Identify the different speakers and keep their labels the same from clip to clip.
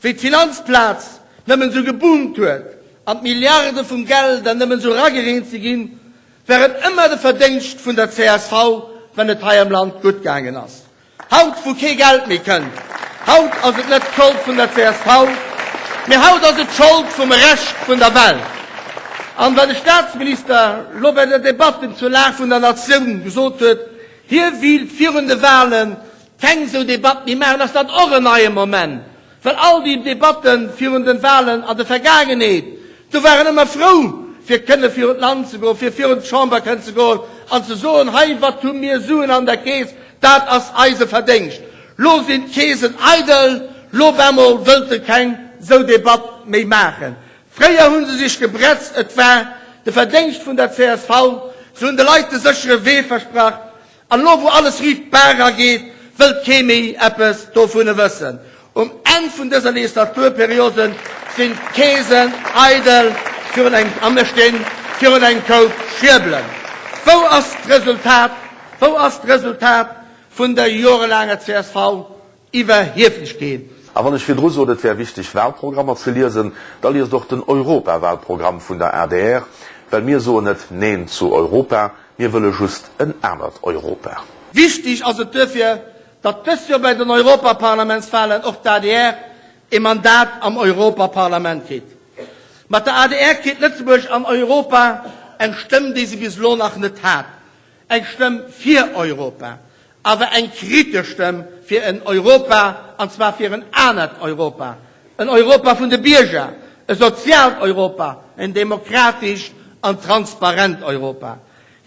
Speaker 1: Wéi d'Finanzplaz nëmmen esou geboomt huet an d'Milliarde vum Gelder nëmmen esou eragereent si ginn, war et ëmmer de Verdéngscht vun der csv, wann et hei am Land gutt gaangen ass. Haut, wou kee Geld méi kënnt, haut ass et net d'Schold vun der csv, mee haut ass et d'Schold vum Rescht vun der Welt. An well de Staatsminister elo bei der Debatte zur Lag vun der Natioun gesot huet, hie wíilt virun de Wahlen Keng esou Debatt méi maachen, ass dat och en neie Moment, well all déi Debatte virun den Wahlen an der Vergaangenheet, do war en ëmmer frou fir kënne virun d'Land ze goen, fir virun d'Chamber kënnen ze goen an ze soen, hei wat hu mir Suen an der Keess, dat ass eise Verdéngscht. Lo sinn d'Keesen eidel, lo op emol wëllt e keng esou Debatt méi maachen. Fréier hu se sech gebretzt, et war de Verdéngscht vun der csv, se hunn de Leit de séchere Wee versprach, An elo wou alles riicht d'Baach erageet, wëllt kee méi eppes dovunne wëssen. Um Enn vun dëser Legislaturperiode sinn d'Keesen eidel virun engem, a mir stinn virun engem Koup Schierbelen. Wou ass d'Resultat, wou ass d'Resultat vun der jorelaanger csv Iwwerhieflechkeet.
Speaker 2: A wann ech virdru sot, et wär wichteg Wahlprogrammer ze liesen, da liest och den Europawahlprogramm vun der adr, well mir soen net Neen zu Europa, mir wëlle just en anert Europa.
Speaker 1: Wichteg ass et duerfir, datt dëst Joer bei den Europaparlamentswahlen och d'ADR ee Mandat am Europaparlament kritt. Mat der adr kritt Lëtzebuerg an Europa eng Stëmm, déi se bis elo nach net hat. Eng Stëmm fir Europa, awer eng kritesch Stëmm fir en Europa, an zwar fir en anert Europa, en Europa vun de Bierger, e soziaalt Europa, en demokratescht an transparent Europa.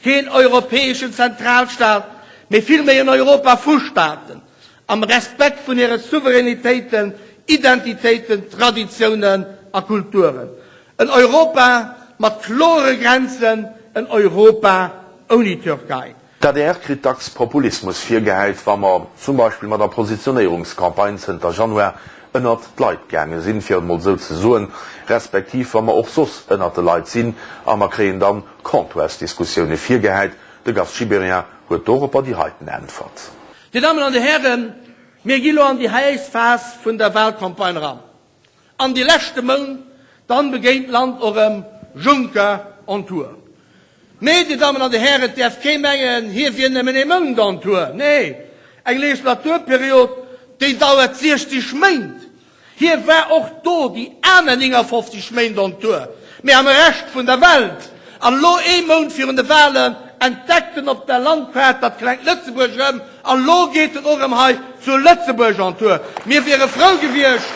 Speaker 1: Keen europäeschen Zentralstaat, mee villméi en Europa vu Staaten, am Respekt vun hire Souveränitéiten, Identitéiten, Traditiounen a Kulturen. En Europa mat klore Grenzen, en Europa ouni Türkei.
Speaker 2: D'adr kritt dacks Populismus virgehäit, wa mer zum Beispill mat der Positionéierungscampagne zënter Januar ënnert d'Leit gaange sinn, fir et mol esou ze soen, respektiv wa mer och soss ënnert de Leit sinn a mer kréien dann Comptoirsdiskussioune virgehäit. De Gast Gibéryen huet doropper déi heiten Äntwert.
Speaker 1: Dir Dammen an Dir Hären, mir gi lo an déi heiß Phas vun der Wahlcampagne eran. An déi leschte Mount, dann begéint d'Land och erëm Juncker on Tour. Mee, Dir Dammen an Dir Hären, et däerf kee mengen, hie wier nëmmen ee Mount on Tour. Nee, eng Legislaturperiod, déi dauert 60 Méint. Hie war och do déi aner 59 Méint on Tour, mee am Rescht vun der Welt. An elo, ee Mount virun de Wahlen, entdeckt en op der Landkaart dat klengt Lëtzebuerg erëm. An elo geet en och erëm hei zu Lëtzebuerg en Tour. Mir wiere frou gewiescht,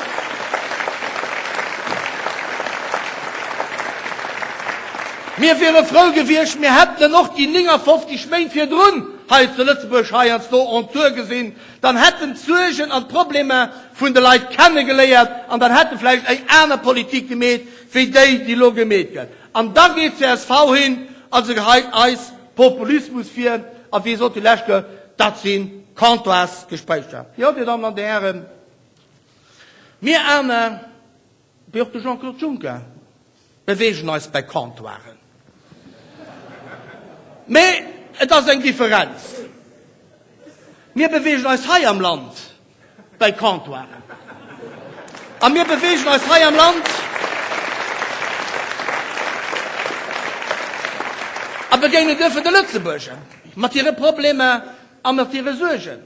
Speaker 1: mir wiere frou gewiescht, mir hätten en och déi 59 Méint virdrun hei zu Lëtzebuerg heiansdo en Tour gesinn. Dann hätt en d'Suergen an d'Problemer vun de Leit kennegeléiert an dann hätt e vläicht eng aner Politik gemeet wéi déi, déi elo gemeet gëtt. An da geet csv hin a se geheit eis Populismus vir a wéi sot déi lescht Kéier, dat si Comptoirsgespréicher. Jo, Dir Dammen an Dir Hären, mir aner, wéi och de Jean-Claude Juncker, beweegen eis bei Comptoiren. Mee et ass eng Differenz, Mir beweegen eis hei am Land Bei Comptoiren. A mir beweegen eis hei am Land a begéinen duerfir de Lëtzebuerger mat hire Problemer a mat hire Suergen.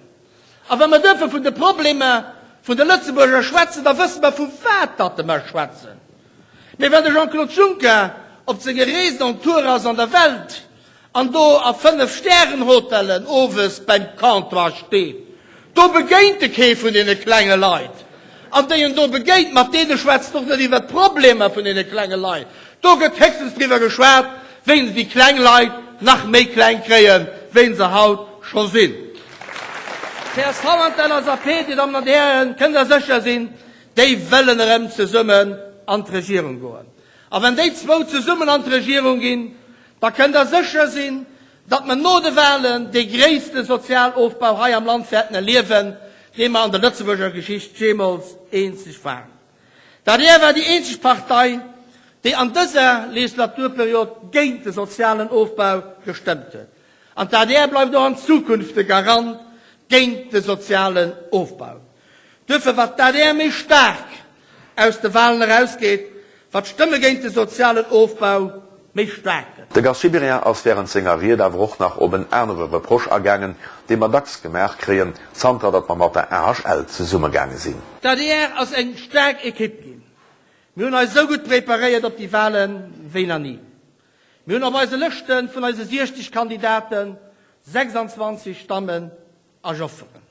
Speaker 1: A wa mer duerfir vun de Problemer vun de Lëtzebuerger schwätzen, da wësse mer, vu wat datt mer schwätzen. Mee wann de Jean-Claude Juncker op senge Reesen en Tour ass an der Welt, An do a Fënnef-Stären-Hotellen owes beim Comptoir steet, do begéint e kee vun deene klenge Leit. An déi en do begéint, mat deene schwätzt en och net iwwert d'Problemer vun deene klenge Leit. Do gëtt héchstens driwwer geschwat, wéi se déi kleng Leit nach méi kleng kréien, wéi se haut scho sinn. D'CSV an d'LSAP, Dir Dammen an Dir Hären, kënnt Der sécher sinn, déi wëllen erëm zesummen an d'Regierung goen. A wann déi zwou zesummen an d'Regierung ginn, Da kënnt Der sécher sinn, datt mer no de Wahlen dee gréisste Sozialofbau hei am Land wäerten erliewen, dee mer an der Lëtzebuerger Geschicht jeemools eenzeg waren. D'adr war déi eenzeg Partei, déi an dëser Legislaturperiod géint de sozialen Ofbau gestëmmt huet. An d'adr bleift och an Zukunft de Garant géint de sozialen Ofbau. Duerfir war d'adr méi staark. aus de Walen erausgeet, wat d'Stëmme géint de sozialen Ofbau méi staark gëtt.
Speaker 2: De Gast Gibéryen ass wärend senger Ried awer och nach op en anere Reproche agaangen, dee mer dacks gemaach kréien, zanter datt mer mat der AHL zesummegaange sinn.
Speaker 1: D'adr ass eng staark Ekipp ginn. Mir hunn eis esou gutt preparéiert op déi Wale wéi nach ni. Mir hunn op eise Lëschte vun eise 60 Kandidaten 26 Dammen a Jofferen.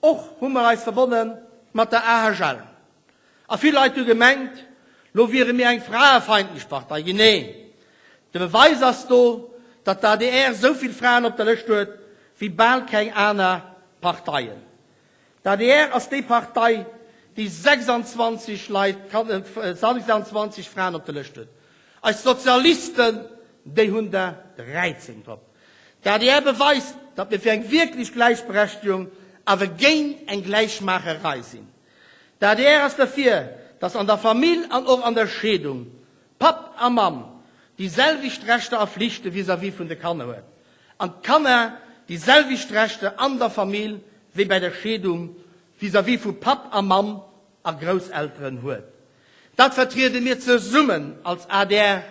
Speaker 1: Och hu mer eis verbonne mat der AHL. A vill Leit hu gemengt, lo wiere mir eng fraefeindlech Partei ginn. Nee, de Beweis ass do, datt d'ADR esou vill Fraen op der Lëscht huet wéi bal keng aner Parteien. D'ADR ass déi Partei, déi 26 Leit, 26 Fraen op der Lëscht huet. Eis Sozialisten, déi hunn der 13 drop. D'adr beweist, datt mir fir eng wierklech Gläichberechtegung, awer géint eng Gläichmaacherei sinn. D'adr ass derfir, datt an der Famill an och an der Scheedung Papp a Mamm déi selwecht Rechter a Flichte vis-à-vis vun de Kanner huet an d'Kanner déi selwecht Rechter an der Famill wéi bäi der Scheedung vis-à-vis vu Papp a Mamm a Grousselteren huet. Dat vertriede mir zesummen als adr,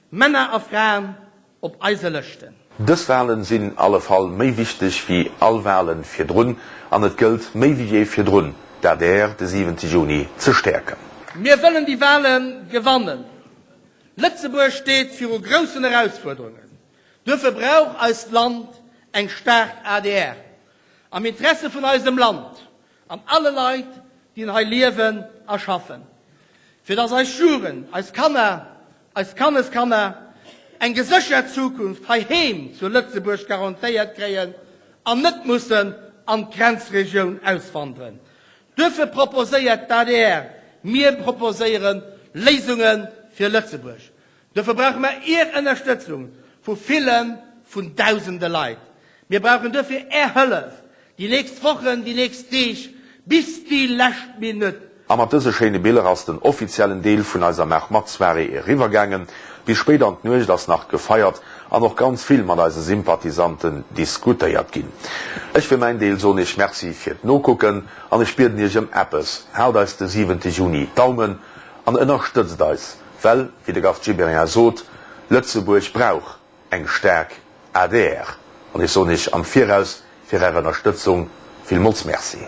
Speaker 1: Männer a Fraen, op eise Lëschten.
Speaker 2: Dës Walen sinn alle Fall méi wichteg wéi all Walen virdrun an et gëllt méi wéi jee virdrun d'ADR de 7 Juni ze stäerken.
Speaker 1: Mir wëllen déi Wale gewannen. Lëtzebuerg steet viru groussen Erausfuerderungen. Duerfir brauch eist Land eng staark adr. Am Interesse vun eisem Land an alle Leit, déi hei liewen a schaffen, fir dass eis Jugend, eis Kanner, eis Kanneskanner eng geséchert Zukunft heiheem zu Lëtzebuerg garantéiert kréien an net mussen an d'Grenzregioun auswanderen. Duerfir proposéiert d'ADR, mir proposéiere Léisunge fir Lëtzebuerg. Dofir brauche mer Är Ënnerstëtzung vu villen, vun dausende Leit. Mir brauchen duerfir Är Hëllef déi nächst Wochen, déi nächst Deeg, bis déi lescht Minutt.
Speaker 2: A mat dëse schéine Biller ass den offiziellen Deel vun eiser Maach-mat-Soirée eriwwer gaangen. Bis spéit an d'Nuecht ass nach gefeiert an och ganz vill mat eise Sympathisanten diskutéiert ginn. Ech fir mäin Deel soen Iech Merci fir d'Nokucken an ech bieden Iech ëm eppes, Haalt eis de siwente Juni d'Daumen an ënnerstëtzt eis! Well, wéi de Gast Gibéryen sot, Lëtzebuerg brauch eng staark adr. An ech soen Iech am Viraus fir Är Ënnerstëtzung villmools Merci.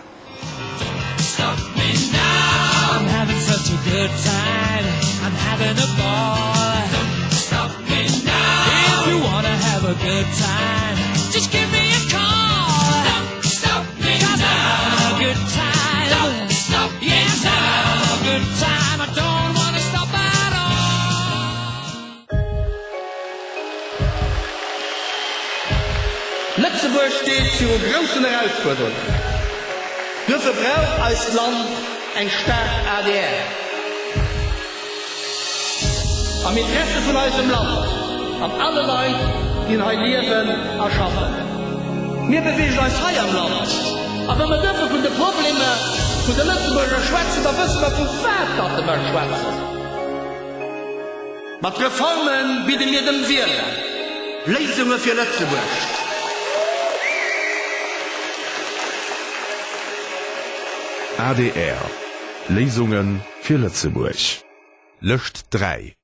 Speaker 1: Lëtzebuerg steet viru groussen Erausfuerderungen. Duerfir brauch eist Land eng staark adr. Am Interesse vun eisem Land an alle Leit, déi hei liewen a schaffen. Mir beweegen eis hei am Land, a wa mer duerfir vun de Problemer vun de Lëtzebuerger schwätzen, da wësse mer, vu wat datt mer schwätzen. Mat Reforme bidde mir dem Wieler Léisunge fir Lëtzebuerg.
Speaker 2: Adr, Léisunge fir Lëtzebuerg. Lëscht 3.